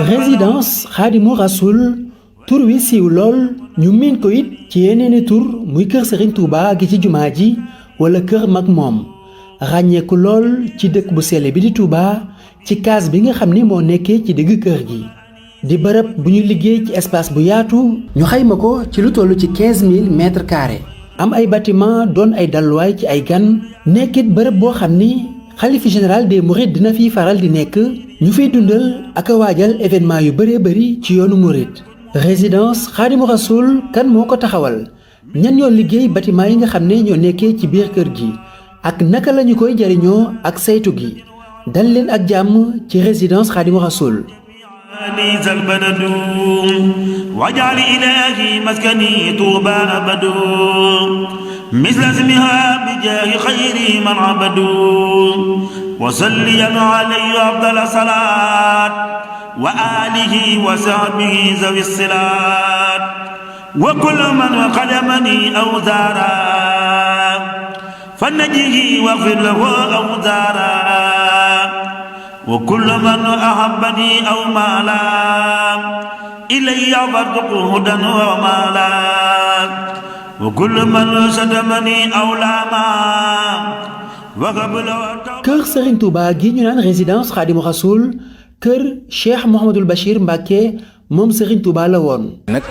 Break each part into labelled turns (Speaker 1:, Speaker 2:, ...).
Speaker 1: résidence Khadimou Rassoul tur wi siiw lool ñu miin ko it ci yeneeni tur muy kër Serigne Touba gi ci jumaa ji wala kër mag moom ràññeeku lool ci dëkk bu sell bi di Touba ci kaas bi nga xam ni moo nekkee ci digg kër gi di bërëb bu ñu liggéey ci espace bu yaatu ñu xayma ko ci lu toll ci 15000 mètres carrés am ay bâtiment doon ay dalluwaay ci ay gan nekkit bërëb boo xam ni xalifa général des mourides dina fiy faral di nekk ñu fiy dundal ak a waajal événement yu bëree bëri ci yoonu mouride. résidence Khadimou Rassoul kan moo ko taxawal ñan ñoo liggéey bâtiment yi nga xam ne ñoo nekkee ci biir kër gi ak naka la ñu koy jariñoo ak saytu gi dal leen ak jàmm ci résidence Khadimou Rassoul.
Speaker 2: واجعل إلهي مسكني طوبى أبد مثل اسمها بجاه خير من عبدوا وصليا عليه أفضل صلاة وآله وصحبه ذوي الصلات وكل من خدمني أوزارا فنجه واغفر له أوزارا وكل من أحبني أو مالا إلي فارزقه هدى ومالا وكل من شتمني أو لاما وقبل
Speaker 1: kër Serigne Touba gi ñu naan résidence Khadimou Rassoul kër Cheikh Mouhamadul Bachir Mbacké moom Serigne Touba la woon.
Speaker 3: nag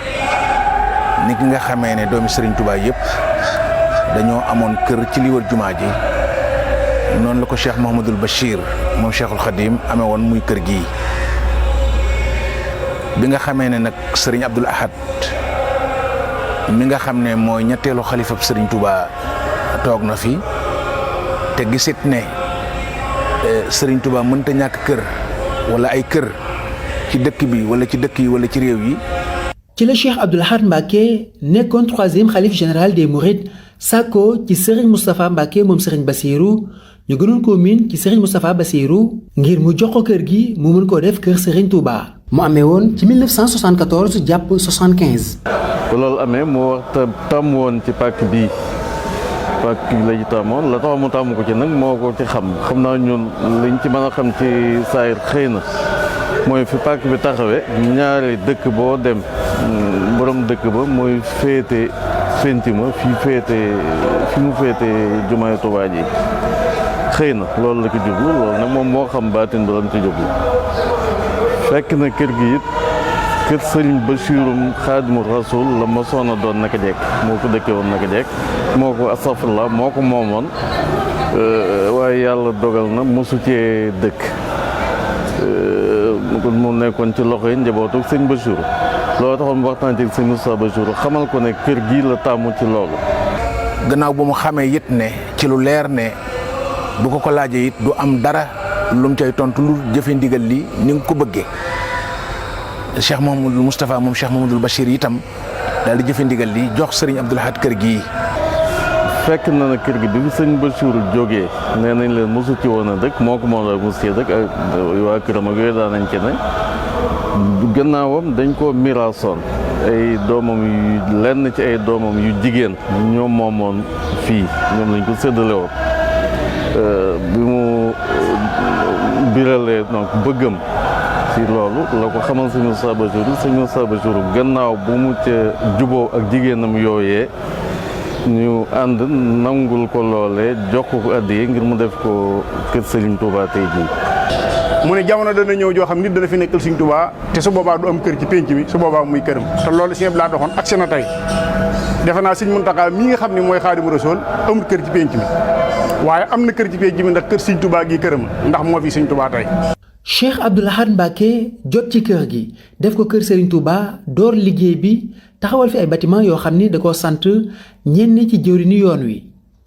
Speaker 3: ni ki nga xamee ne doomi Serigne Touba yëpp dañoo amoon kër ci li wër jumaa ji noonu la ko Cheikh Mouhamadul Bachir moom Cheikhul Khadim amee woon muy kër gii. bi nga xamee ne nag Serigne Abdoul Ahad mi nga xam ne mooy ñetteelu xalifab Serigne Touba toog na fi te gisit ne Serigne Touba mënta ñàkk kër wala ay kër ci dëkk bi wala ci dëkk yi wala ci réew yi.
Speaker 1: ci la Cheikh Abdoul Ahad Mbacké nekkoon 3e xalif général des Mourides sàkko ci Serigne Moustapha Mbacké moom Serigne Bassirou ñu gënoon koo miin ci Serigne Moustapha Bassirou ngir mu jox ko kër gi mu mën koo def kër Serigne Touba. mu amee woon ci 1974 jàpp 75.
Speaker 4: bu loolu amee mu wax tàmm woon ci pàkk bii la ci tàmmoon la tax mu tàmm ko ci nag moo ko ci xam naa ñun liñ ci mën a xam ci saayir xëy na mooy fi pàkk bi taxawee ñaari dëkk boo dem borom dëkk ba mooy féete fentima fi mu féete jumaay Tuubaa ji xëy na loolu la ko jublu loolu nag moom moo xam baatin ba lam ci jublu fekk na kër gi it kër Sëriñ Bachirum Khadimou Rassoul la ma soona doon naka jekk moo ko dëkke woon naka jekk moo ko astafurlah moo ko moomoon waaye yàlla dogal na mosu cee dëkk mu nekkoon ci loxo yi njabootu sëñ Bachir loolu taxoon mu waxtaan ci sëñ Moussa Bachir xamal ko ne kër gi la tàmm ci loolu.
Speaker 3: gannaaw bu mu xamee it ne ci lu leer ne bu ko laajee it du am dara lu mu cay tontu lu jëfe ndigal li ni nga ko bëggee Cheikh Mouhamadul Moustapha moom Cheikh Mouhamadul Bachir itam daal di jëfe ndigal li jox Serigne Abdoul Ahad kër gii.
Speaker 4: fekk na ne kër gi bi sëñ Bachir jógee nee nañ leen mosu ci woon a dëkk moo ko moom la mos cee dëkk ak waa këram ak yooyu daan nañ ci ne gannaawam dañ koo miraasoon ay doomam yu lenn ci ay doomam yu jigéen ñoom moomoon fii ñoom lañ ko séddale woon bi mu biralee donc bëggam ci loolu la ko xamal sëñ Moussa Bachir gannaaw bu mu ca juboo ak jigéenam yooyee ñu ànd nangul ko loolee jox ko addiya ngir mu def ko kër Serigne Touba tey jii.
Speaker 5: mu ne jamono dana ñëw joo xam nit dana fi nekkal Serigne Touba te su boobaa du am kër ci pénc mi su boobaa muy këram te loolu si ñëpp laa doxoon ak seen tey defe naa Serigne Mountakha mii nga xam ne mooy Khadimou Rassoul amul kër ci pénc mi waaye am na kër ci pénc mi ndax kër Serigne Touba gi këram ndax moo fi Serigne Touba tey.
Speaker 1: Cheikh Abdoul Ahad Mbacké jot ci kër gi def ko kër Serigne Touba door liggéey bi taxawal fi ay bâtiment yoo xam ni da koo sant ñenn ci jëwriñu yoon wi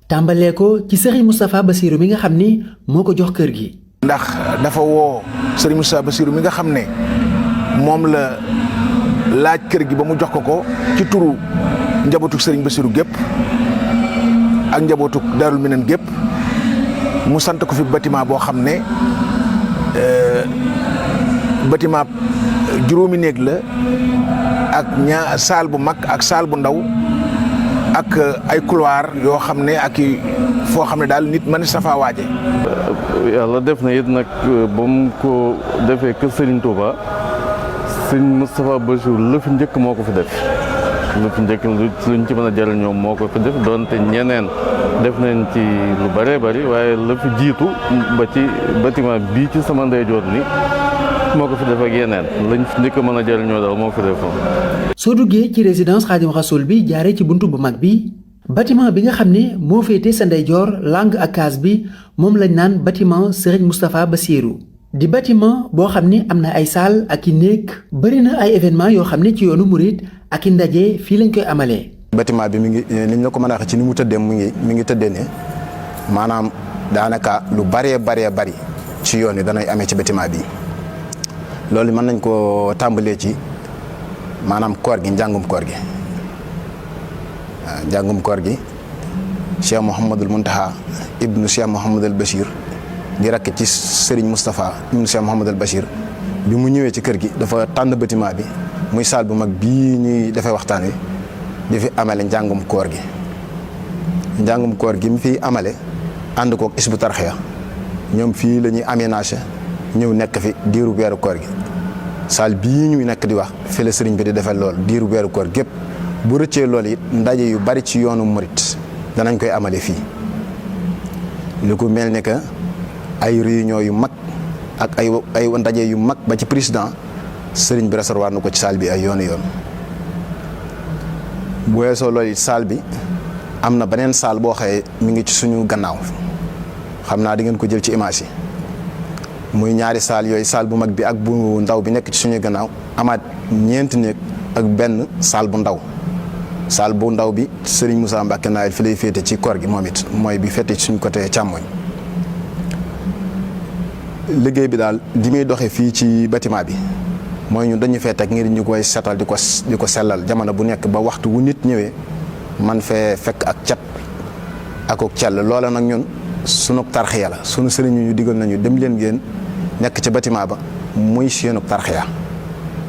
Speaker 1: tàmbalee ko ci Serigne Moustapha Bassirou mi nga xam ni moo ko jox kër gi.
Speaker 3: ndax dafa woo Serigne Moustapha Bassirou mi nga xam ne moom la laaj kër gi ba mu jox ko ci turu njabootu Serigne Bassirou gépp ak njabootu Darou Minane gépp mu sant ko fi bâtiment boo xam ne bâtiment juróomi néeg la ak saal bu mag ak saal bu ndaw ak ay couloir yoo xam ne ak foo xam ne daal nit mën sa faa waaje.
Speaker 4: yàlla def na it nag ba mu ko defee kër Serigne Touba Serigne Moustapha Bassirou la fi njëkk moo ko fi def lu fi njëkk luñ ci mën a jëriñoo moo ko fi def doonte ñeneen def nañ ci lu bëree bëri waaye la fi jiitu ba ci bâtiment bii ci sama ndeyjoor ni moo ko fi def ak yeneen lañ fi njëkk mën a jëriñoo daal moo ko fi defoon.
Speaker 1: soo duggee ci résidence Khadim Rassoul bi jaaree ci buntu bu mag bi bâtiment bi nga xam ne moo féete sa ndeyjoor langue ak case bi moom lañ naan bâtiment Serigne Moustapha Bassirou di bâtiment boo xam ne am na ay salle ak i néeg bëri na ay événement yoo xam ne ci yoonu murit ak i ndaje fii lañ koy amalee.
Speaker 6: bâtiment bi mi ngi niñ la ko mën a waxee ci ni mu tëddee mi ngi tëddee ne maanaam daanaka lu bëree bari ci yoon wi danay amee ci bâtiment bi loolu mën nañ koo tàmbalee ci maanaam koor gi njàngum koor gi waaw njàngum koor gi Cheikh Mouhamadul Mountakha ibnu Cheikh Mouhamadul Bachir di rakk ci Serigne Moustapha ibnu Cheikh Mouhamadul Bachir bi mu ñëwee ci kër gi dafa tànn bâtiment bi muy salle bu mag bii ñuy defee waxtaan wi di fi amale njàngum koor gi mu fi amale ànd koog Hizbut Tarqiyyah ñoom fii la ñuy aménagé ñëw nekk fi diiru weeru koor gi salle bii ñuy nekk di wax fi la sëriñ bi di defal lool diiru weeru koor gépp bu rëccee loolu it ndaje yu bari ci yoonu murit danañ koy amale fii lu ko mel ne que ay réunion yu mag ak ay ndaje yu mag ba ci président sëriñ bi recevoir na ko ci salle bi ay yoon bu weesoo loolu it salle bi am na beneen salle boo xëyee mi ngi ci suñu gannaaw xam naa di ngeen ko jël ci image yi muy ñaari salle yooyu salle bu mag bi ak bu ndaw bi nekk ci suñu gannaaw amaat ñeenti néeg ak benn salle bu ndaw salle bu ndaw bi Serigne Moussa Mbacké Nawel fi lay féete ci koor gi moom it mooy bi féete ci suñu côté càmmoñ liggéey bi daal di muy doxee fii ci bâtiment bi mooy ñun dañu fee teg ngir ñu koy setal di ko sellal jamono bu nekk ba waxtu wu nit ñëwee man fee fekk ak cat ak cell loola nag ñun sunu tarxiya la sunu sëriñ ñu digal nañu dem leen ngeen nekk ci bâtiment ba muy seenu tarxiya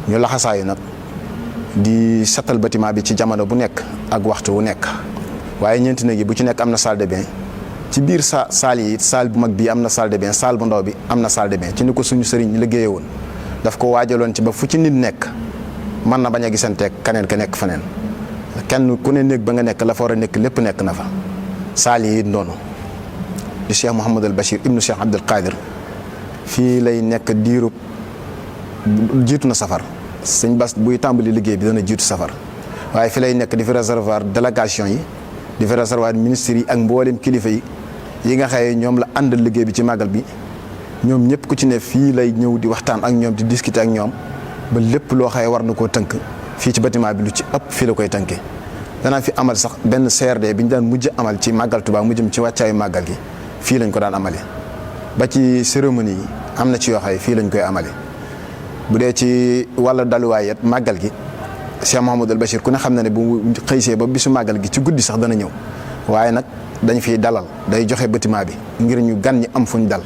Speaker 6: ñu laxasaayu nag di setal bâtiment bi ci jamono bu nekk ak waxtu wu nekk waaye ñeenti néeg yi bu ci nekk am na salle de bain ci biir salle yi salle bu mag bii am na salle de bain salle bu ndaw bi am na salle de bain ci ni ko suñu sëriñ liggéeye woon daf ko waajaloon ci ba fu ci nit nekk mën na bañ a gisanteeg keneen ka nekk feneen kenn ku ne néeg ba nga nekk la fa war a nekk lépp nekk na fa salle yi noonu di Cheikh Mouhamadul Bachir ibnu Cheikh Abdul Qadir fii lay nekk diirub jiitu na safar sëñ Bass buy tàmbali liggéey bi dana jiitu safar waaye fi lay nekk di fi réservoir délégation yi di fi réservoir ministres yi ak mboolem kilifa yi nga xëye ñoom la àndal liggéey bi ci màggal bi ñoom ñëpp ku ci ne fii lay ñëw di waxtaan ak ñoom di discuter ak ñoom ba lépp loo xëye war na koo tënk fii ci bâtiment bi lu ci ëpp fii la koy tënkee danaa fi amal sax benn CRD bi ñu daan mujj amal ci màggal Tuubaa mu jëm ci wàccaayu màggal gi fii lañ ko daan amale ba ci cérémonie yi am na ci yoo xëye fii lañ koy amale bu dee ci wàllu daluwaay it màggal gi Cheikh Mouhamadul Bachir ku ne xam na ne bu xëysee ba bisu màggal gi ci guddi sax dana ñëw waaye nag dañ fiy dalal day joxe bâtiment bi ngir ñu gan ñi am fuñ dal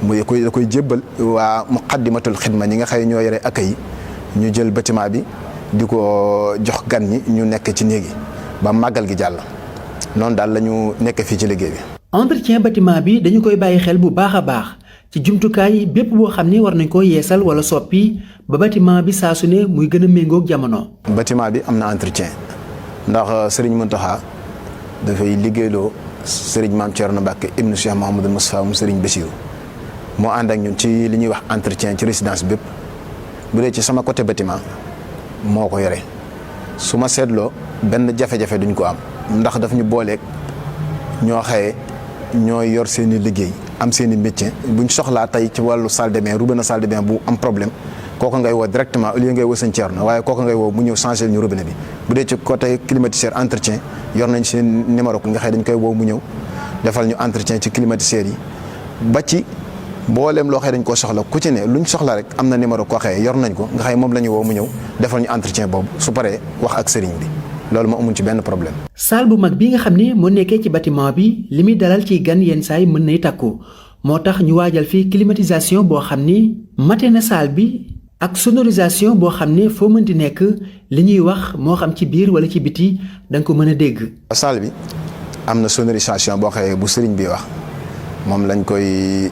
Speaker 6: mu da koy jébbal waa muqaddimatul xidma ñi nga xëy ñoo yore accueil yi ñu jël bâtiment bi di ko jox gan ñi ñu nekk ci néegi ba màggal gi jàll noonu daal la ñu nekk fii ci liggéey bi.
Speaker 1: entretien bâtiment bi dañu koy bàyyi xel bu baax a baax ci jumtukaay bépp boo xam ne war nañ koo yeesal wala soppi ba bâtiment bi saa su ne muy gën a méngoog jamono.
Speaker 6: bâtiment bi am na entretien ndax Serigne Mountakha dafay liggéeyloo Serigne Mame Thierno Mbacké ibnu Cheikh Mouhamadou Moustapha mu Serigne Bassirou moo ànd ak ñun ci li ñuy wax entretien ci résidence bépp bu dee ci sama côté bâtiment moo ko yore su ma seetloo benn jafe-jafe duñ ko am ndax daf ñu booleeg ñoo xëye ñoo yor seen i liggéey am seen i métier buñ soxlaa tey ci wàllu salle de bain robinet salle de bain bu am problème kooku ngay woo directement au lieu ngay woo sëñ Thierno waaye kooku ngay woo mu ñëw changer ñu robinet bi bu dee ci côté climatiseur entretien yor nañ seen numéro nga xëy dañ koy woo mu ñëw defal ñu entretien ci climatiseur yi ba ci mbooleem loo xëy dañ koo soxla ku ci ne luñ soxla rek am na numéro koo xëy yor nañ ko nga xëy moom la ñu woo mu ñëw defal ñu entretien boobu su paree wax ak sëriñ bi loolu moo amuñ ci benn problème.
Speaker 1: salle bu mag bi nga xam ne moo nekkee ci bâtiment bi li muy dalal ci gan yenn saay mën nay takku moo tax ñu waajal fi climatisation boo xam ni mate na salle bi ak sonorisation boo xam ne foo mënti nekk li ñuy wax moo xam ci biir wala ci biti danga ko mën a dégg.
Speaker 6: salle bi am na sonorisation boo xëyee bu sëriñ bi wax moom lañ koy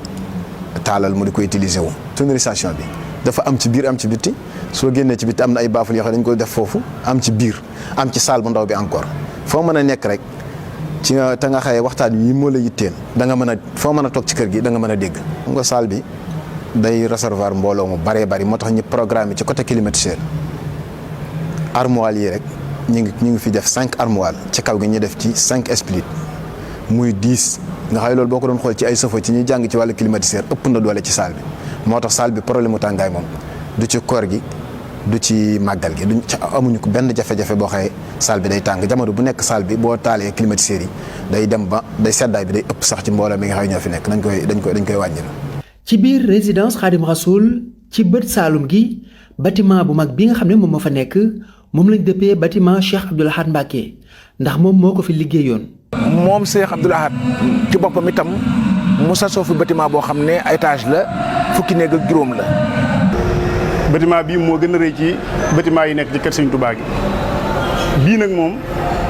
Speaker 6: taalal mu di ko utiliser wu. sonorisation bi dafa am ci biir am ci biti soo génnee ci biti am na ay baaful yoo xam ne dañ koy def foofu am ci biir am ci salle bu ndaw bi encore foo mën a nekk rek ci nga te nga xëyee waxtaan wi moo la yitteen da nga mën a foo mën a toog ci kër gi da nga mën a dégg. xam nga salle bi day recevoir mbooloo mu baree bari moo tax ñu programme ci côté climatiseur armoire yi rek ñu ngi fi def 5 armoire ci kaw gi ñu def ci 5 split muy 10 nga xam loolu boo ko doon xool ci ay sofo ci ñuy jàng ci wàllu climatiseur ëpp na doole ci salle bi moo tax salle bi problème mu tàngaay moom du ci koor gi du ci màggal gi duñ amuñu ko benn jafe-jafe boo xëyee salle bi day tàng jamono bu nekk salle bi boo taalee climatiseur yi day dem ba day seddaay bi day ëpp sax ci mbooloo mi nga xam ñoo fi nekk dañ koy wàññil.
Speaker 1: ci biir résidence Khadim Rassoul ci bët Saalum gi bâtiment bu mag bi nga xam ne moom moo fa nekk moom lañ dëppee bâtiment Cheikh Abdoul Ahad Mbacké ndax moom moo ko fi liggéeyoon.
Speaker 3: moom Cheikh Abdoul Ahad ci boppam itam mu sasoo fi bâtiment boo xam ne étage la fukki néeg ak juróom la.
Speaker 5: bâtiment bii moo gën a rëy ci bâtiment yi nekk ci kër Sëriñ Touba gi bii nag moom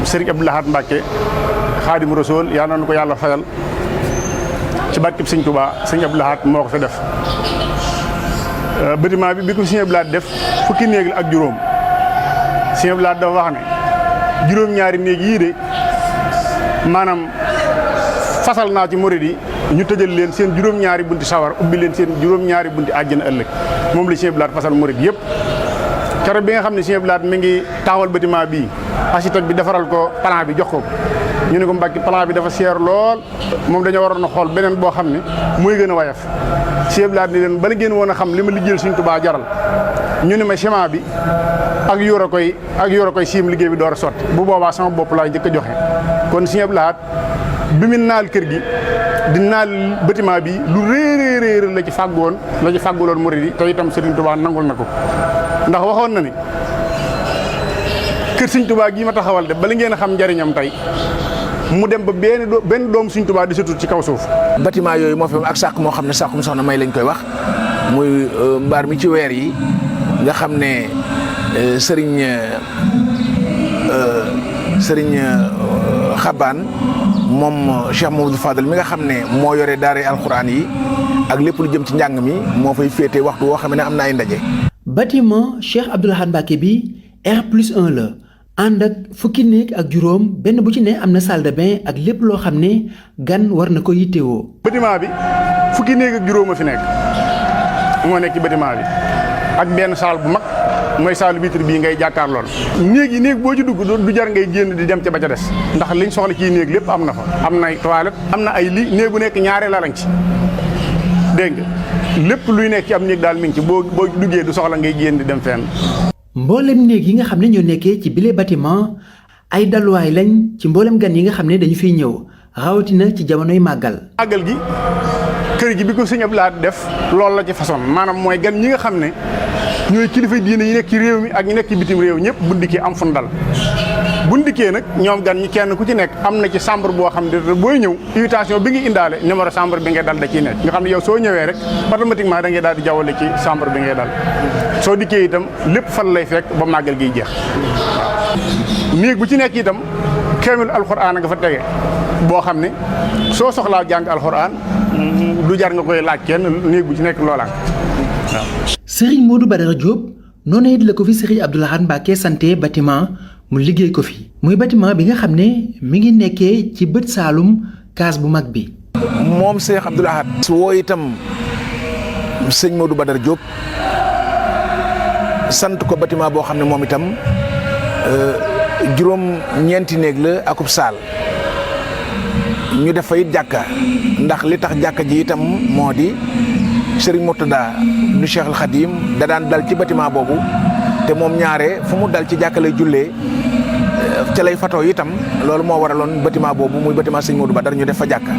Speaker 5: Serigne Abdoul Ahad Mbacké Khadim Rassoul yal na ko yàlla fayal ci barkeb Sëriñ Touba Serigne Abdoul Ahad moo ko fi def. bâtiment bi ko Serigne Abdoul Ahad def fukki néeg la ak juróom Serigne Abdoul Ahad dafa wax ne juróom-ñaari néeg yii de maanaam fasal naa ci murid yi ñu tëjal leen seen juróom-ñaari bunti sawar ubbi leen seen juróom-ñaari bunti àjjana ëllëg moom la Serigne Abdoul Ahad fasal murid yëpp. keroog bi nga xam ne Serigne Abdoul Ahad mi ngi taxawal bâtiment bii architecte bi defaral ko plan bi jox ko ñu ne ko Mbàkke plan bi dafa seer lool moom dañoo waroon a xool beneen boo xam ne mooy gën a wayaf Serigne Abdoul Ahad ni leen bala ngeen woon a xam li ma liggéeyal Serigne Touba jaral ñu ne ma ciment bi ak yor a koy siim liggéey bi door a sotti bu boobaa sama bopp laa njëkk a joxe kon Serigne Abdoul Ahad bi mu naal kër gi di naal bâtiment bi lu réeréer la ci fàgguloon murid yi te itam Serigne Touba nangul na ko ndax waxoon na ni kër Serigne Touba gii ma taxawal de bala ngeen a xam njariñam tey mu dem ba benn doom Serigne Touba di sutut ci kaw suuf.
Speaker 3: bâtiment yooyu moo fi ak sàq moo xam ne sàqum soxna May lañ koy wax muy mbaar mi ci weer yi nga xam ne Serigne Xabaan moom Cheikh Mamadou Fadel mi nga xam ne moo yore daara alxuraan yi ak lépp lu jëm ci njàng mi moo fay féete waxtu woo xam ne am na ay ndaje.
Speaker 1: bâtiment Cheikh Abdoul Ahad Mbacké bi R+1 la ànd ak fukki néeg ak juróom benn bu ci ne am na salle de bain ak lépp loo xam ne gan war na ko yittewoo.
Speaker 5: bâtiment bi fukki néeg ak juróom a fi nekk moo nekk ci bâtiment bi ak benn salle bu mag mooy salle vitre bii ngay jàkkaarlool. néeg boo ci dugg du jar ngay génn di dem ca ba ca des ndax liñ soxla ciy néeg lépp am na fa am na ay toilette am na ay néeg bu nekk ñaari lalañ ci dégg nga lépp luy nekk ci am néeg daal mi ngi ci boo duggee du soxla ngay génn di dem fenn.
Speaker 1: mboolem néeg yi nga xam ne ñoo nekkee ci bile bâtiment ay dalluwaay lañ ci mboolem gan yi nga xam ne dañu fiy ñëw rawatina ci jamonoy màggal.
Speaker 5: màggal gi kër gi bi ko Serigne Abdoul Ahad def loolu la ci façon maanaam mooy gan ñi nga xam ne ñooy kilifa diine yi nekk ci réew mi ak ñi nekk ci bitim réew ñëpp bu dikkee am fun dal bu dikkee nag ñoom gan ñi kenn ku ci nekk am na ci chambre boo xam ne booy ñëw invitation bi nga indaale numéro chambre bi ngay dal da ciy nekk nga xam ne yow soo ñëwee rek automatiquement da ngay daal di jawwale ci chambre bi ngay dal soo dikkee itam lépp fan lay fekk ba màggal giy jeex waaw néeg bu ci nekk itam kaamil alxuraan nga fa tege boo xam ne soo soxlaa jàng alxuraan du jar nga koy laaj kenn néeg bu ci nekk loolaan waaw.
Speaker 1: Serigne Modou Badara Diop noonu it la ko fi Serigne Abdoul Ahad Mbacké santé bâtiment mu liggéey ko fi muy bâtiment bi nga xam ne mi ngi nekkee ci bët Saalum kaas bu mag bi.
Speaker 3: moom Cheikh Abdoul Ahad woo itam sëñ Modou Badara Diop sant ko bâtiment boo xam ne moom itam juróom-ñeenti néeg la akub saal ñu def fa it jàkka ndax li tax jàkka ji itam moo di Serigne Murtada du Cheikh al Khadim da daan dal ci bâtiment boobu te moom ñaare fu mu dal ci jàkka lay jullee ca lay fatoo itam loolu moo waraloon bâtiment boobu muy bâtiment Serigne Modou Badara ñu def fa jàkka.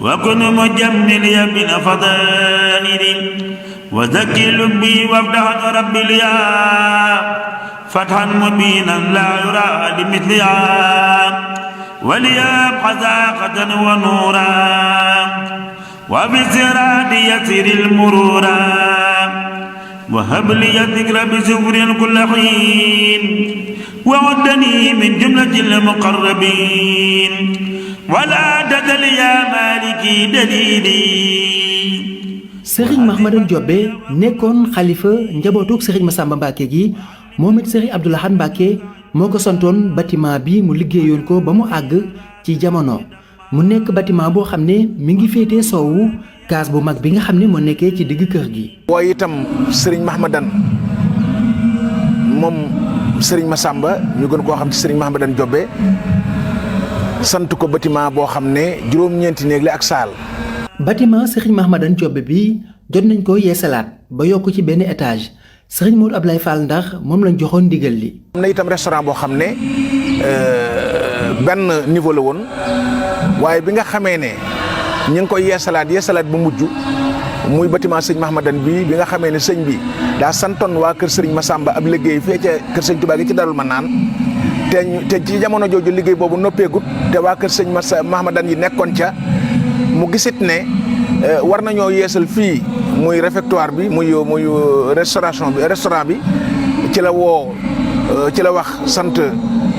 Speaker 2: وكن مجمليا من فضائل وزكي لبي وافتح ربي ليا فتحا مبينا لا يرى لمثلها وليا حذاقة ونورا وبالصراط يسر المرورا وهب لي الذكر بزبر كل حين وعدني من جملة المقربين ولا تدل يا مالكي دليلي.
Speaker 1: Serigne Mahmadan Diobé nekkoon xalifa njabootug Serigne Massamba Mbacke gi moom it Serigne Abdou Lahad Mbacke moo ko santoon bâtiment bi mu liggéeyoon ko ba mu àgg ci jamono mu nekk bâtiment boo xam ne mi ngi féetee soowu kaas bu mag bi nga xam ne moo nekkee ci digg kër gi.
Speaker 3: waaye itam Serigne Mahmadan moom Serigne Massamba ñu gën koo xam ci Serigne Mahmadan Diobé sant ko bâtiment boo xam ne juróom-ñeenti néeg la ak saal.
Speaker 1: bâtiment Serigne Mahmadan Diobé bi jot nañ ko yeesalaat ba yokk ci benn étage Serigne Modou Ablaye Fall ndax moom lañ joxoon ndigal li.
Speaker 3: am na itam restaurant boo xam ne benn niveau la woon waaye bi nga xamee ne ñu ngi koy yeesalaat bu mujj muy bâtiment sëñ Mahmadan bi nga xamee ne sëñ bi daa santoon waa kër Serigne Massamba ab liggéey fee ca kër sëñ Touba gi ci Darul Manaan te ci jamono jooju liggéey boobu noppeegut te waa kër sëñ Mahmadan yi nekkoon ca. mu gisit ne war nañoo yeesal fii muy réfectoire bi muy restaurant bi ci la wax sant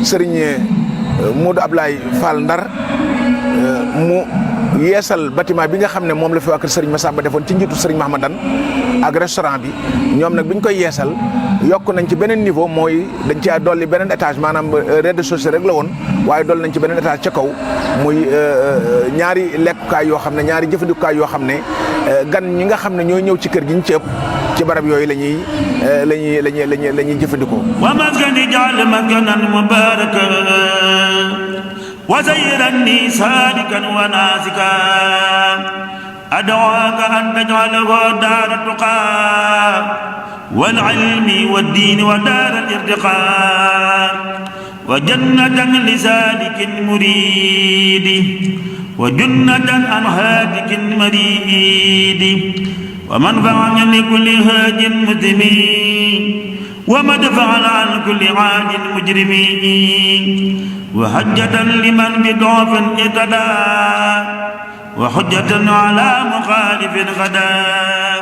Speaker 3: Serigne Modou Ablaye Fall Ndar mu yeesal bâtiment bi nga xam ne moom la fi waa kër Serigne Massamba defoon ci njiitu Serigne Mahmadan ak restaurant bi ñoom nag bi ñu koy yeesal yokk nañ ci beneen niveau mooy dañ ci dolli beneen étage maanaam rez-de-chaussée rek la woon waaye dolli nañ ci beneen étage ca kaw muy ñaari lekkukaay yoo xam ne ñaari jëfandikukaay yoo xam ne gan ñi nga xam ne ñooy ñëw ci kër gi ñu ci ëpp ci barab yooyu la ñuy jëfandikoo.
Speaker 2: wa maskani jaal makanan mubaraka wa zayyirani sadikan wa nasika ad'uka an taj'alahu daara tuqa wal ilmi wad diini wa daara irtiqa wa jannatan li saalikin muriidi wa jannatan an haadikin mariidi wa manfa'an li kulli haajin muslimiin wa madfa'an an kulli aadin mujrimiin wa hajjatan liman bi doofin ihtadaa wa hujjatan alaa muxaalifin ghadaa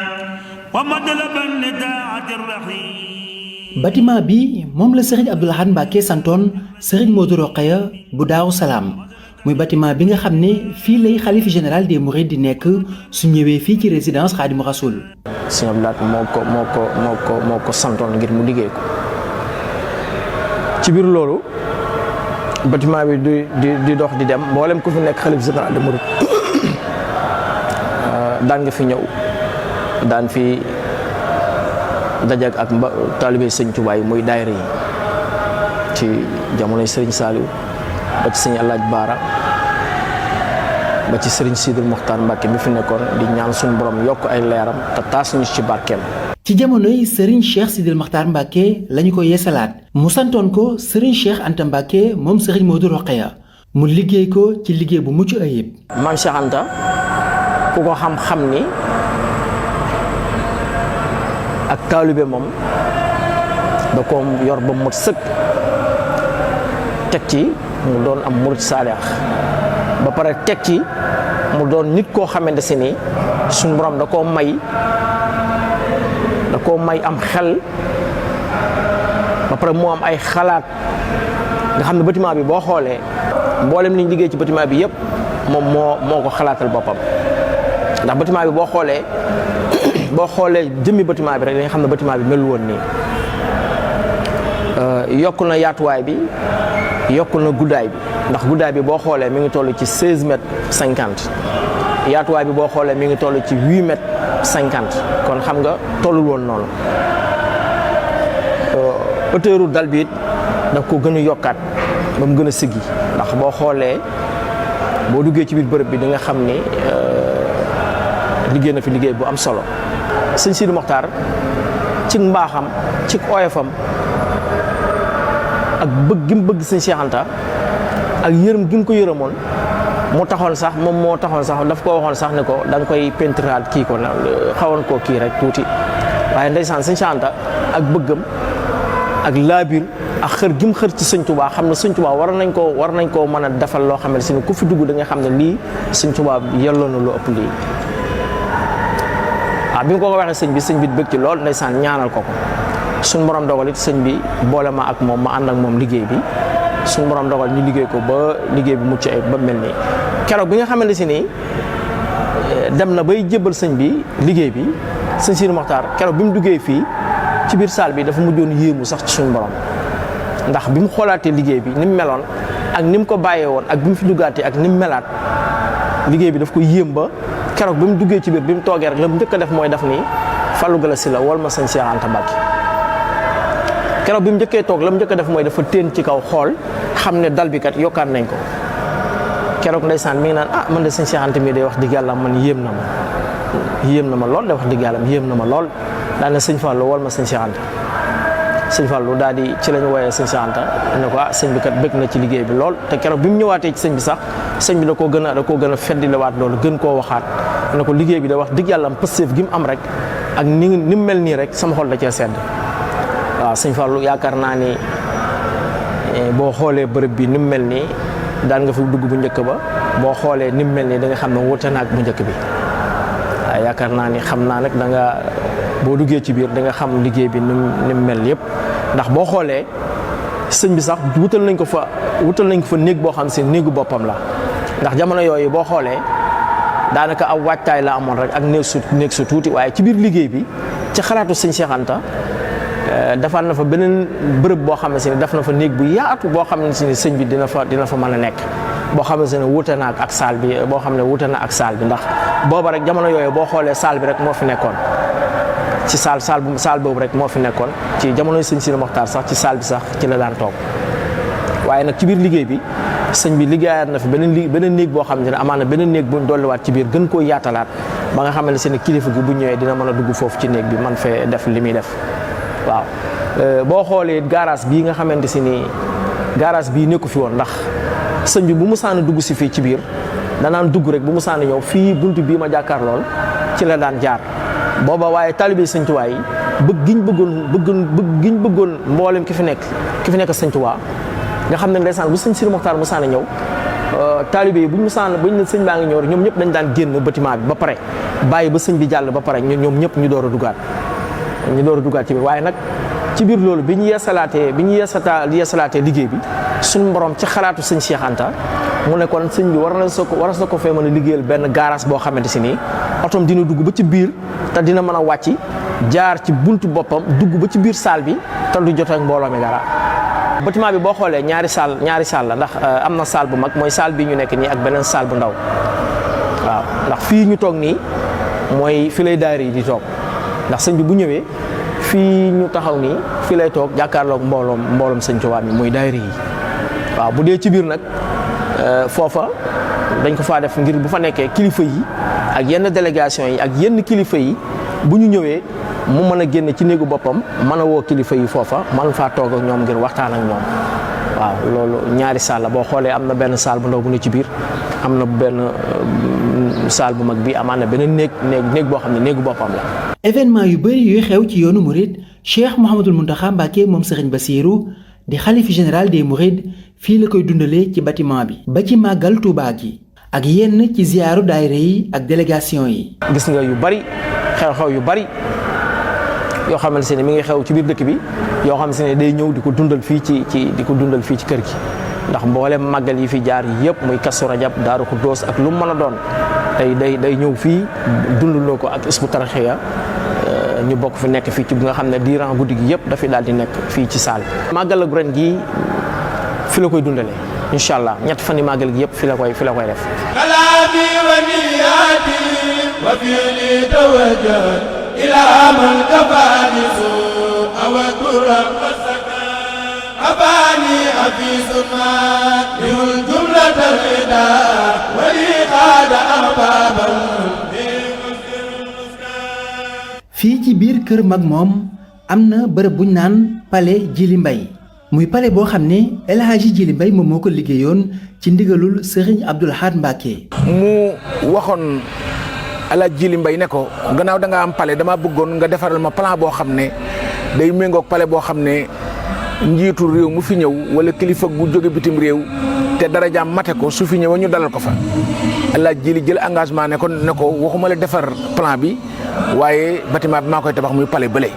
Speaker 2: wa matlaban li taa'ati rahiim.
Speaker 1: bâtiment bi moom la Serigne Abdou Lahad Mbacke santoon Serigne Modou Rokhaya bu Daaru Salaam muy bâtiment bi nga xam ne fii lay xalif général des Mourides di nekk su ñëwee fii ci résidence Khadimou Rassoul.
Speaker 7: Serigne Abdou Lahad moo ko santoon ngir mu liggéey ko ci biir loolu bâtiment bi di dox di dem mboolem ku fi nekk xalif général des Mourides daan nga fi ñëw daan fi dajak ak taalibe sëñ Tuubaa yi muy daayira yi ci jamonoy sëriñ Saaliw ba ci sëñ Alaaj Baara ba ci sëriñ Sidul Muxtaar Mbàkke mi fi nekkoon di ñaan suñu borom yokk ay leeram te taas ñu ci barkeem.
Speaker 1: ci jamonoy sëriñ Cheikh Sidil Muxtaar Mbàkke lañu ko yeesalaat mu santoon ko sëriñ Cheikh Anta Mbàkke moom sëriñ Modou Rokhaya mu liggéey ko ci liggéey bu mucc ayib.
Speaker 7: Maam Cheikh Anta ku ko xam ni ak taalibe moom da ko yor ba mot sëkk teg ci mu doon am murid saalix ba pare teg ci mu doon nit koo xamante si ni suñu borom da koo may am xel ba pare mu am ay xalaat nga xam ne bâtiment bi boo xoolee mboolem liñ liggéey ci bâtiment bi yëpp moom moo ko xalaatal boppam ndax bâtiment bi boo xoolee jëmmi bâtiment bi rek dañu xam ne bâtiment bi melul woon nii yokk na yaatuwaay bi yokk na guddaay bi ndax guddaay bi boo xoolee mi ngi toll ci 16 mètres 50 yaatuwaay bi boo xoolee mi ngi toll ci 8 mètres 50 kon xam nga tollul woon noonu hauteuru dal bi it daf ko gën a yokkaat ba mu gën a siggi ndax boo xoolee boo duggee ci biir bërëb bi di nga xam ni liggéey na fi liggéey bu am solo sëñ Sidi Mokhtar ci mbaaxam ci oyofam ak bëgg gi mu bëgg sëñ Cheikh Anta ak yërëm gi mu ko yërëmoon mu taxoon sax moom moo taxoon sax daf ko waxoon sax ne ko da nga koy pentiraat kii ko xawoon koo kii rek tuuti waaye ndeysaan sëñ Cheikh Anta ak bëggam ak laabir ak xër gi mu xër ci sëñ Touba xam ne sëñ Touba war nañ koo mën a defal loo xam ne si ku fi dugg da nga xam ne lii sëñ Touba yelloo na lu ëpp lii ndax bi nga ko waxee sëñ bi bëgg ci lool ndeysaan ñaanal ko suñu borom dogal it sëñ bi boole ma ak moom ma ànd ak moom liggéey bi suñu borom dogal ñu liggéey ko ba liggéey bi mucc ay ba mel nii keroog bi nga xamante si nii dem na bay jébbal sëñ bi liggéey bi sëñ Sidi Mokhtar keroog bi mu duggee fii ci biir salle bi dafa mujjoon yéemu sax ci suñu borom ndax bi mu xoolaatee liggéey bi ni mu meloon ak ni mu ko bàyyee woon ak bi mu fi duggaatee ak ni mu melaat liggéey bi daf ko yéem ba keroog bi mu duggee ci biir bi mu toogee rek la mu njëkk a def mooy daf ni Fallou Galass la wol ma sëñ Cheikh Anta Mbacké keroog bi mu njëkkee toog la mu njëkk a def mooy dafa téen ci kaw xool xam ne dal bi kat yokkaat nañ ko keroog ndeysaan mi ngi naan man de sëñ Cheikh Anta mii day wax dëgg yàlla man yéem na ma lool de wax dëgg yàlla yéem na ma lool daal ne sëñ Fallou wol ma sëñ Cheikh Anta sëñ Fallou daal di ci lañu wooyee sëñ Cheikh Anta ne ko sëñ bi kat bëgg na ci liggéey bi lool te keroog bi mu ñëwaatee ci sëñ bi sax sëñ bi da koo gën a feddilewaat loolu gën koo waxaat ne ko liggéey bi da wax dëgg yàlla am pësteef gi mu am rek ak ni mu mel nii rek sama xol da cee sedd waaw sëñ Fallou yaakaar naa ni boo xoolee bërëb bi ni mu mel nii daan nga fi dugg bu njëkk ba boo xoolee ni mu mel nii da nga xam ne wuute na ak bu njëkk bi waaye yaakaar naa ni xam naa nag da nga boo duggee ci biir da nga xam liggéey bi ni mu mel yëpp ndax boo xoolee sëñ bi sax wutal nañ ko fa néeg boo xam si néegu boppam la ndax jamono yooyu boo xoolee daanaka aw waajtaay la amoon rek ak néeg su tuuti waaye ci biir liggéey bi ci xalaatu sëñ Cheikh Anta defal na fa beneen bërëb boo xam ne si ne def na fa néeg bu yaatu boo xam ne si ne sëñ bi dina fa mën a nekk boo xam ne si ne wuute na ak saal bi boo xam ne wuute na ak saal bi ndax booba rek jamono yooyu boo xoolee saal bi rek moo fi nekkoon ci saal boobu rek moo fi nekkoon ci jamonoy sëñ Sidi Mokhtar sax ci saal bi sax ci la daan toog waaye nag ci biir liggéey bi sëñ bi liggéeyaat na fi beneen néeg boo xam ne amaana beneen néeg buñ dolliwaat ci biir gën koo yaatalaat ba nga xam ne seen kilifa gi bu ñëwee dina mën a dugg foofu ci néeg bi man fee def li muy def waaw boo xoolee garage bii nga xamante si ni garage bii nekku fi woon ndax sëñ bi bu mu saan dugg si fii ci biir danaan dugg rek bu mu saan ñëw fii buntu bii ma jàkkaar lool ci la daan jaar booba waaye taalibe sëñ Tuubaa yi bëgg giñ bëggoon mboolem ki fi nekk sëñ Tuubaa nga xam ne ndeysaan bu sëñ Sidi Mokhtar mu saan ñëw taalibe yi buñ ne sëñ baa ngi ñëw rek ñoom ñëpp dañ daan génn bâtiment bi ba pare bàyyi ba sëñ bi jàll ba pare ñoom ñëpp ñu door a dugaat ci biir waaye nag ci biir loolu bi ñu yeesalaatee liggéey bi suñu borom ci xalaatu sëñ Cheikh Anta mu ne kon sëñ bi war na ko fee mën a liggéeyal benn garage boo xamante si nii otom dina dugg ba ci biir te dina mën a wàcc jaar ci buntu boppam dugg ba ci biir salle bi te du jot ak mbooloo mi dara. bâtiment bi boo xoolee ñaari salle la ndax am na salle bu mag mooy salle bi ñu nekk nii ak beneen salle bu ndaw waaw ndax fii ñu toog nii mooy fi lay daayira yi di toog ndax sëñ bi bu ñëwee fii ñu taxaw nii fii lay toog jàkkaarloog mbooloom sëñ Tuubaa mi muy daayira yi waaw bu dee ci biir nag foofa dañ ko faa def ngir bu fa nekkee kilifa yi ak yenn délégation yi ak yenn kilifa yi bu ñu ñëwee mu mën a génn ci néegu boppam mën a woo kilifa yi foofa mën faa toog ak ñoom ngir waxtaan ak ñoom waaw loolu ñaari salle la boo xoolee am na benn salle bu ndaw bu ne ci biir am na benn salle bu mag bi amaan na beneen néeg boo xam ne néegu boppam la.
Speaker 1: événement yu bëri yuy xew ci yoonu Mouride Cheikh Mouhamadul Mountakha Mbacké moom Serigne Bassirou di xalif général des Mourides fii la koy dundalee ci bâtiment bi ba ci màggal Touba gi ak yenn ci ziyaaru daayira yi ak délégation yi.
Speaker 7: gis nga yu bari xew-xew yu bari yoo xamante ne mi ngi xew ci biir dëkk bi yoo xam ne day ñëw di ko dundal fii ci kër gi ndax mboolem màggal yi fi jaar yëpp muy Kazu Rajab Daaru Xuddoos ak lu mu mën a doon day ñëw fii dundaloo ko ak Hizbut Tarqiyyah ñu bokk fi nekk fii ci bi nga xam ne diiran guddi gi yëpp dafay daal di nekk fii ci saal bi. màggal ak ren gi fi la koy dundalee incha allah ñett fan yi màggal gi yëpp fi la koy def.
Speaker 8: kalaami wa niyaati wa fi'li tawajjah ila man kafaani suu awa turam wa sakan abani afisuma lihul jumlatal ida wa li qaada ahbaban.
Speaker 1: fii ci biir kër mag moom am na bërëb buñ naan palais Djily Mbaye muy palais boo xam ne El Hadji Djily Mbaye moom moo ko liggéeyoon ci ndigalul Serigne Abdoul Ahad Mbacké.
Speaker 3: mu waxoon El Hadji Djily Mbaye ne ko gannaaw da nga am palais dama bëggoon nga defaral ma plan boo xam ne day méngoog palais boo xam ne njiitu réew mu fi ñëw wala kilifa gu jóge bitim réew te darajaam mate ko su fi ñëwee ñu dalal ko fa laaj ji li jël engagement ne ko waxuma la defar plan bi waaye bâtiment bi maa koy tabax muy palais bële.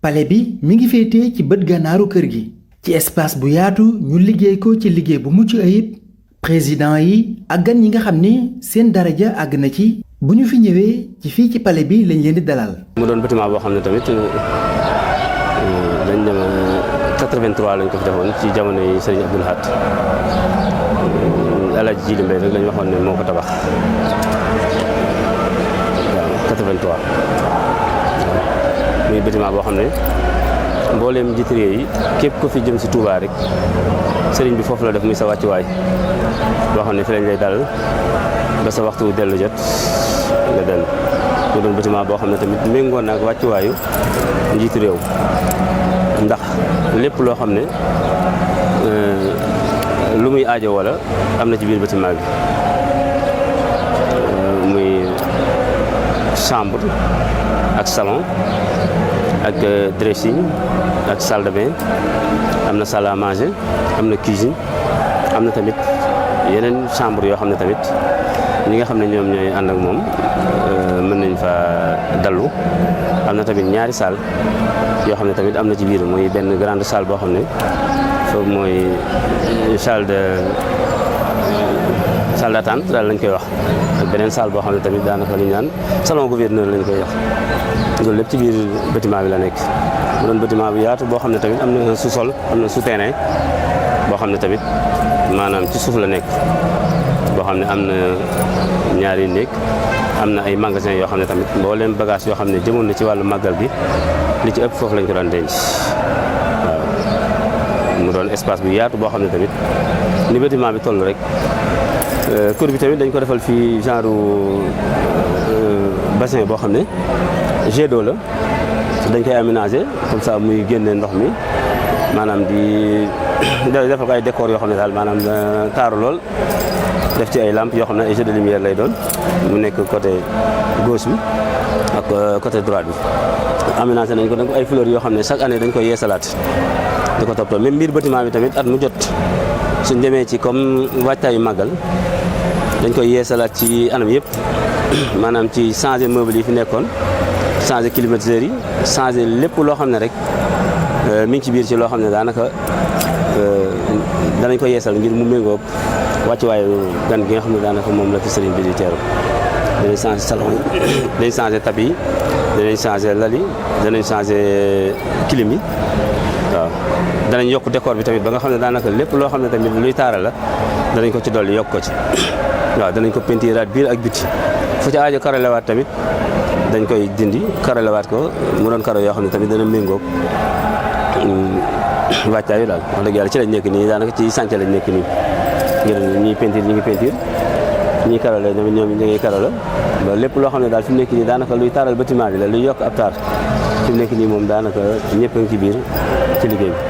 Speaker 1: palais bi mi ngi féetee ci bët gànnaaru kër gi ci espace bu yaatu ñu liggéey ko ci liggéey bu mucc ayib président yi ak gan yi nga xam ne seen daraja àgg na ci bu ñu fi ñëwee ci fii ci palais bi lañ leen di dalal.
Speaker 9: mu doon bâtiment boo xam ne tamit dañ dem 83 lañ ko fi defoon ci jamono yi Serigne Abdoul Ahad El Hadj Djili Mbaye rek lañ waxoon ne moo ko tabax waaw 83 muy bâtiment boo xam ne mbooleem njiitu réew yi képp ko fi jëm si Touba rek Serigne bi foofu la def muy sa wàccuwaay boo xam ne fi lañ lay dal ba sa waxtu dellu jot nga dellu mu doon bâtiment boo xam ne tamit méngoon na ak wàccuwaayu njiitu réew ndax lépp loo xam ne lu muy aajo wala am na ci biir bâtiment bi muy chambre ak salon ak dressing ak salle de bain am na salle à manger am na cuisine am na tamit yeneen chambre yoo xam ne tamit ñi nga xam ne ñoom ñooy ànd ak moom mën nañ fa dallu am na tamit ñaari salle yoo xam ne tamit am na ci biir muy benn grande salle boo xam ne foofu mooy salle d'attente daal lañ koy wax ak beneen salle boo xam ne tamit daanaka li ñu naan salon gouverneur lañ koy wax loolu lépp ci biir bâtiment bi la nekk mu doon bâtiment bi yaatu boo xam ne tamit am na sous-sol am na souterrain boo xam ne tamit maanaam ci suuf la nekk boo xam ne am na ñaari néeg am na ay magasin yoo xam ne tamit mbooleem bagage yoo xam ne jëmoon na ci wàllu màggal gi li ci ëpp foofu lañ ko doon denc waaw mu doon espace bu yaatu boo xam ne tamit ni bâtiment bi toll rek kër bi tamit dañ ko defal fii genre bassin boo xam ne jet d'eau la dañ koy aménager comme ça muy génne ndox mi maanaam di defal ko ay décor yoo xam ne daal maanaam taaru lool def ci ay lampes yoo xam ne ay jeux de lumière lay doon mu nekk côté gauche bi ak côté droite bi aménagé nañ ko dañ ko ay fleurs yoo xam ne chaque année dañ koy yeesalaat di ko toppatoo même biir bâtiment bi tamit at mu jot suñ demee ci comme waajtaayu màggal dañ koy yeesalaat ci anam yëpp maanaam ci changer meubles yi fi nekkoon changer climatiseurs yi changer lépp loo xam ne rek mi ngi ci biir ci loo xam ne daanaka danañ ko yeesal ngir mu méngóog wàccuwaayu gan gi nga xam ne daanaka moom la fi sëriñ bi di teeru danañ changer salon yi danañ changer tapis yi danañ changer lal yi danañ changer clim yi waaw danañ yokk décor bi tamit ba nga xam ne daanaka lépp loo xam ne tamit luy taaral la danañ ko ci dolli yokk ko ci waaw danañ ko pentiraat biir ak biti fu ci aajo karalewaat tamit dañ koy dindi karalewaat ko mu doon karo yoo xam ne tamit dana méngóog wàccaayu daal wax dëgg yàlla ci lañ nekk nii daanaka ci sànce lañ nekk nii ngir ñiy peinture ñi ngi peinture ñiy karale ñoom ñu ngi karale ba lépp loo xam ne daal fi mu nekk nii daanaka luy taaral bâtiment bi la luy yokk ab taar fi mu nekk nii moom daanaka ñëpp a ngi ci biir ci liggéey bi.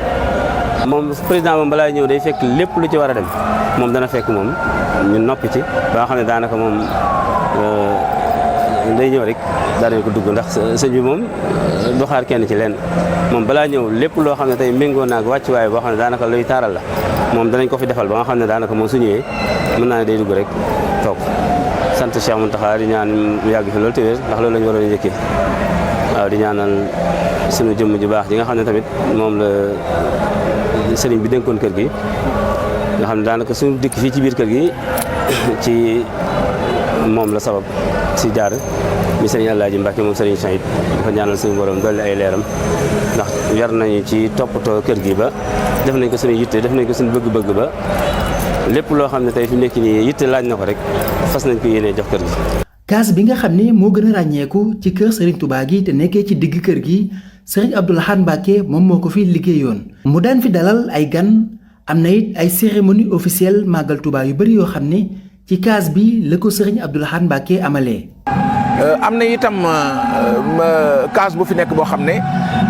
Speaker 9: moom président moom balaa ñëw day fekk lépp lu ci war a dem moom dana fekk moom ñu noppi ci ba nga xam ne daanaka moom day ñëw rek daanañ ko dugg ndax sëñ bi moom du xaar kenn ci leen moom balaa ñëw lépp loo xam ne tey méngoo naag wàccuwaay boo xam ne daanaka luy taaral la moom danañ ko fi defal ba nga xam ne daanaka moom su ñëwee mën naa ne day dugg rek toog sant Cheikh Mountakha di ñaan mu yàgg fi loolu te wér ndax loolu la ñu waroon a njëkkee waaw di ñaanal sunu jëmm ju baax ji nga xam ne tamit moom la sëriñ bi dénkoon kër gi nga xam ne daanaka suñu dikk fii ci biir kër gi ci moom la sabab si jaar mi sëriñ Alaaji Mbàkke moom sëriñ Saïd dafa ñaanal suñu borom dolli ay leeram ndax yar nañu ci toppatoo kër gi ba def nañ ko suñu yitte def nañ ko suñu bëgg-bëgg ba lépp loo xam ne tey fi mu nekk nii yitte laaj na ko rek fas nañ ko yéenee jox kër gi.
Speaker 1: kaas bi nga xam ne moo gën a ràññeeku ci kër Serigne Touba gi te nekkee ci digg kër gi Serigne Abdoul Ahad Mbacké moom moo ko fi liggéeyoon mu daan fi dalal ay gan am na it ay cérémonie officielle màggal Touba yu bëri yoo xam ne ci kaas bi la ko Serigne Abdoul Ahad Mbacké amalee.
Speaker 3: am na itam kaas bu fi nekk boo xam ne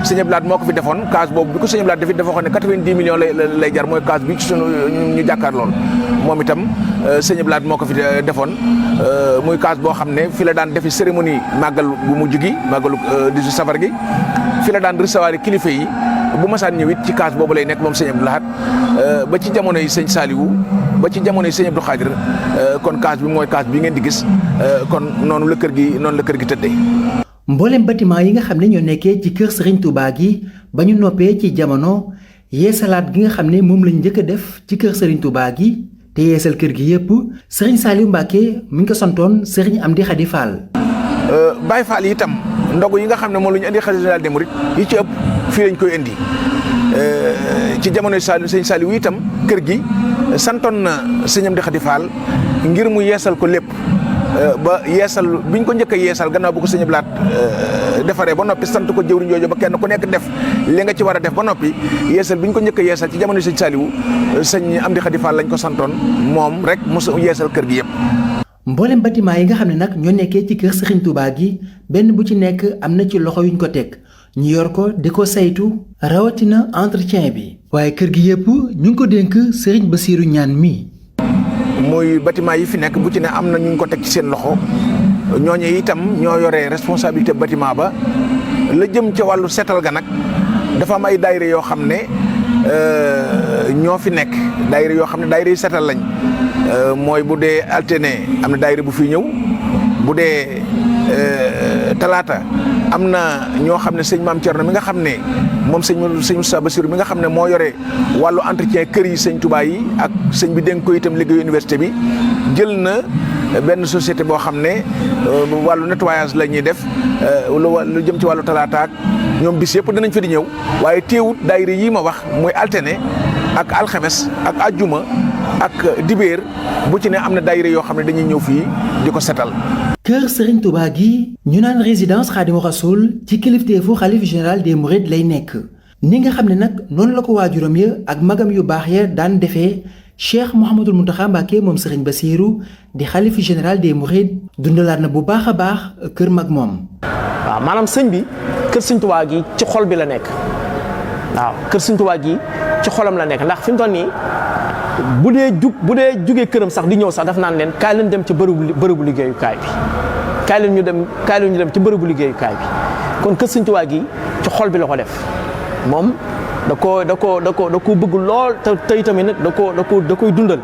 Speaker 3: sëñ Abdoul Ahad moo ko fi defoon kaas boobu bi ko sëñ Abdoul Ahad defi dafa xam ne 90 millions lay jar mooy kaas bi ci sunu ñu jàkkaar lool moom itam sëñ Abdoul Ahad moo ko fi defoon muy kaas boo xam ne fi la daan defi cérémonie màggal bu mujj gi màggalu 18 safar gi fi la daan recevoir kilifa yi bu masaan ñëw it ci kaas boobu lay nekk moom sëñ Abdou Lahad ba ci jamono yi sëñ Saliou ba ci jamono yi sëñ Abdou Khadir kon kaas bi mooy kaas bi ngeen di gis kon noonu la kër gi tëddee.
Speaker 1: mboolem bâtiment yi nga xam ne ñoo nekkee ci kër Serigne Touba gi ba ñu noppee ci jamono yeesalaat gi nga xam ne moom lañ njëkk a def ci kër Serigne Touba gi te yeesal kër gi yépp Serigne Saliou Mbacké mi ngi ko santoon Serigne Amdi Khady Fall.
Speaker 3: Baye Fall yi itam ndogu yi nga xam ne moom la ñu indi xalifa général des mourides yi ci ëpp fii lañ koy indi ci jamonoy sëñ Saliou itam kër gi santoon na sëñ Amdi Khady Fall ngir mu yeesal ko lépp ba yeesal biñ ko njëkk a yeesal gannaaw bu ko sëñ Blaat defaree ba noppi sant ko jëwriñ jooju ba kenn ku nekk def li nga ci war a def ba noppi yeesal biñ ko njëkk a yeesal ci jamonoy sëñ Saliou sëñ Amdi Khady Fall lañ ko santoon moom rek mu yeesal kër gi yëpp.
Speaker 1: mboolem bâtiment yi nga xam ne nag ñoo nekkee ci kër Serigne Touba gi benn bu ci nekk am na ci loxo yuñ ko teg ñu yor ko di ko saytu rawatina entretien bi. waaye kër gi yépp ñu ngi ko dénk Serigne Bassirou Niane mi.
Speaker 3: muy bâtiment yi fi nekk bu ci ne am na ñu ko teg ci seen loxo ñooñu itam ñoo yore responsabilité bâtiment ba la jëm ca wàllu seetal ga nag dafa am ay daayira yoo xam ne ñoo fi nekk daayira yoo xam ne daayira yi seetal lañ. mooy bu dee alterné am na daayira bu fi ñëw bu dee talaata am na ñoo xam ne sëñ Maam Thierno mi nga xam ne moom sëñ Moussa Bassirou mi nga xam ne moo yore wàllu entretien kër yi sëñ Touba yi ak sëñ bi dénk ko itam liggéeyu université bi jël na benn société boo xam ne wàllu nettoyage la ñuy def lu jëm ci wàllu talaata ak ñoom bis yëpp dinañ fa di ñëw waaye teewut daayira yi ma wax muy alterné ak alxames ak ajjuma ak dibéer bu ci ne am na daayira yoo xam ne dañuy ñëw fii di ko setal.
Speaker 1: kër Serigne Touba gi ñu naan résidence Khadimou Rassoul ci kilifteefu xalif général des Mourides lay nekk ni nga xam ne nag noonu la ko waajuram ya ak magam yu baax ya daan defee Cheikh Mouhamadul Mountakha Mbacké moom Serigne Bassirou di xalif général des Mourides dundalaat na bu baax a baax kër mag moom.
Speaker 7: waaw maanaam sëñ bi kër Serigne Touba gi ci xol bi la nekk waaw kër Serigne Touba gi ci xolam la nekk ndax fi mu toll nii bu dee jugee këram sax di ñëw sax daf naan leen kaay leen dem ci bërëbu liggéeyukaay bi kaay leen ñu dem ci bërëbu liggéeyukaay bi kon kër Sëñ Tuubaa gi ci xol bi la ko def moom da koo bëgg lool te tamit nag da koy dundal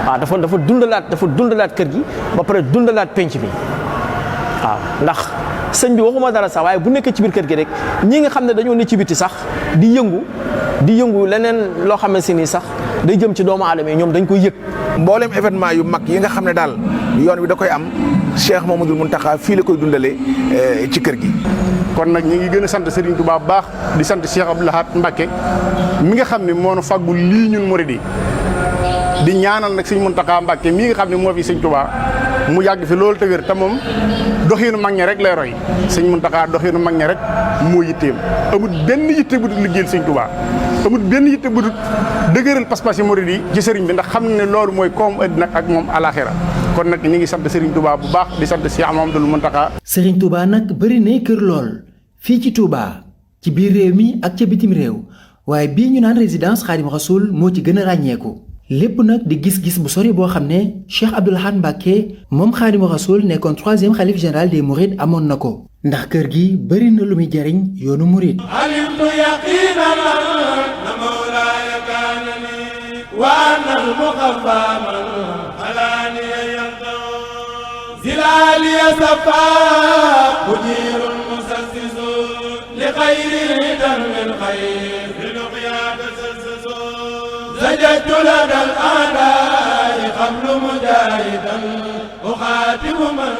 Speaker 7: waaw dafa dundalaat kër gi ba pare dundalaat penc bi waaw ndax sëñ bi waxuma dara sax waaye bu nekkee ci biir kër gi rek ñi nga xam ne dañoo ne ci biti sax di yëngu leneen loo xam ne si nii sax day jëm ci doomu aadama yi ñoom dañ koy yëg.
Speaker 3: mboolem événement yu mag yi nga xam ne daal yoon wi da koy am Cheikh Mouhamadoul Mountakha fii la koy dundalee ci kër gi.
Speaker 5: kon nag ñu ngi gën a sant Serigne Touba bu baax di sant Cheikh Abdou Lahad Mbacké mi nga xam ne moo nu fàggul lii ñun murid yi di ñaanal nag Serigne Mountakha Mbacké mii nga xam ne moo fi Serigne Touba mu yàgg fi loolu te wér te moom doxiinu mag ña rek lay roy Serigne Mountakha doxiinu mag ña rek moo yitteem amul benn yitte bu dul liggéeyal Serigne Touba. amul benn yitte bu dul dëgëral pas-pas yi murid yi ci sëriñ bi ndax xam ne loolu mooy koom àddina ak moom alaxira kon nag ñu ngi sant Serigne Touba bu baax di sant Cheikh Mouhamadoul Mountakha.
Speaker 1: Serigne Touba nag bëri na kër lool fii ci Touba ci biir réew mi ak ca bitim réew waaye bii ñu naan résidence Khadimou Rassoul moo ci gën a ràññeeku lépp nag di gis-gis bu sori boo xam ne Cheikh Abdou Lahad Mbacké moom Khadimou Rassoul nekkoon 3e xalif général des Mourides amoon na ko ndax kër gi bëri na lu muy jariñ yoonu Mouride.
Speaker 8: وأن المخفى من خلاني يرضى زلالي صفا مدير مسسس لخير الهدى من خير للقيا تسسس زجدت لدى الأعداء قبل مجاهدا أخاتم من